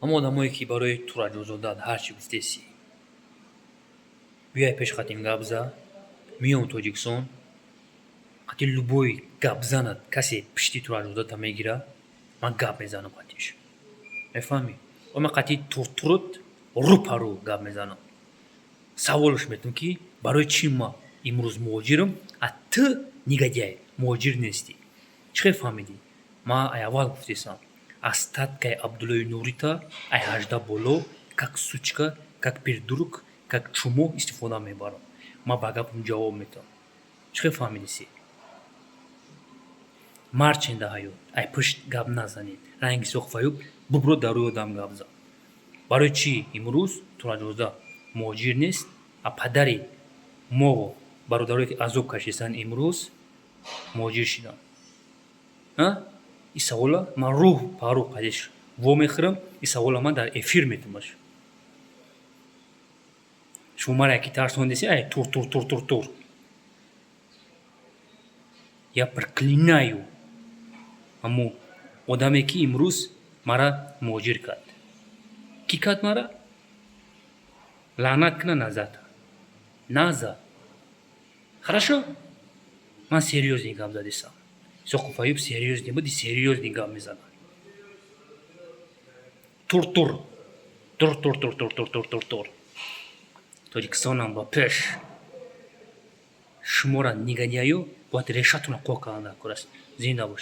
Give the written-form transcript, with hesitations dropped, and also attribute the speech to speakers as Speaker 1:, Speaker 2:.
Speaker 1: Ҳамон одамое, ки барои Тураҷозода ҳарчи гуфтесӣ, биёй пеш, қатим гап за. Миём Тоҷикистон, қати любой гапзанат, касе пишти Тураҷозодата мегира, ман гап мезанам қатиш, мефаҳмӣ? Ман қати туртурут рӯпарӯ гап мезанам, саволш метам, ки барои чӣ ман имрӯз муҳоҷирам, а ту, негодяй, муҳоҷир нестӣ? Чӣ хел фаҳмидӣ? Ман ай аввал гуфтесам, остаткаи Абдуллои Нурита ай 18 боло, как сучка, как придурок, как чмо истифода мебарам. Ман ба гапам ҷавоб метавам. Чӣ хел фаҳмидиси? Марченда ҳаёт, ай пушт гап назанед. Ранги Соқфаюб бубро, дар рӯи одам гап зан. Барои чӣ имрӯз Тураҷозода муҳоҷир нест, а падари мо, бародарое, ки азоб кашиданд, имрӯз муҳоҷир шиданд? Ин савола ман рӯҳ ба рӯҳ қадиш вомехӯрам. Ин савола ман дар эфир метумаш. Шумо мара яки тарсондеси, ай тур тур тур тур тур. Я проклинаю ҳамо одаме, ки имрӯз мара муҳоҷир кард. Кӣ кард мара? Лаънат кина назад, назад. Хорошо, ман серьёзный гап задисам. Исоқов Аюб серьёзный буди, серьёзный гап мезанад. Тур тур тур тур тур тур тур тур тур тур. Тоҷикистонам ба пеш. Шуморо, негодяё, бояд решатонро қоқ кардан дар кор аст. Зинда бошед.